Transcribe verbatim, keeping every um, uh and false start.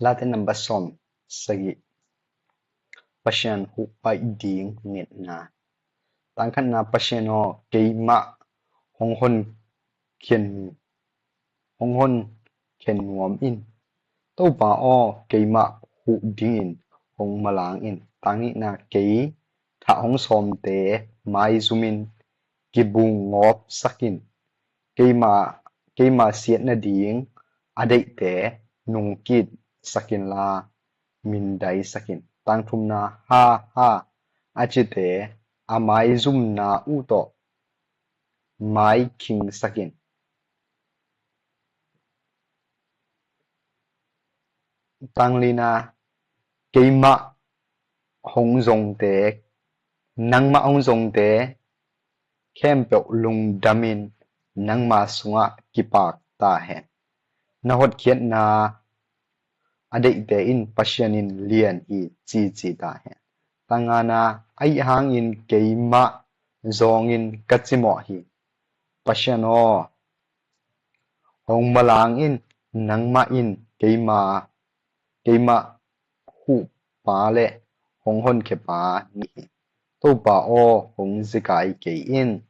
Late number sawm sagih. Pasian huh paih ding ngetna. Tangkhatna, Pasian aw, keimah hong hon khen hong hon khen nuam in. Topa aw, keimah huh dingin hong malang in. Tangnihna, kei thah hong sawmte maizumin kibungawp sakin. Keima, keima siat nading a deihte nungkit sakinla mindai sakin. Tangthumna, ha ha a cite a maizumna uh tawh maikhing sakin. Tanglina, keimah hong zongte, nangmah hong zongte khempeuh lungdamin nangma sungah kipak ta hen. Na hotkhiatna a deihte in Pasian in lian hi cici ta hen. Tangana, aih hangin keimah zawngin ka cimawh hi. Pasian aw, hong malang in, nangmah in keima, keimah huhpa le hong honkhiapa ni hi. Topa aw, hong zikai kei in.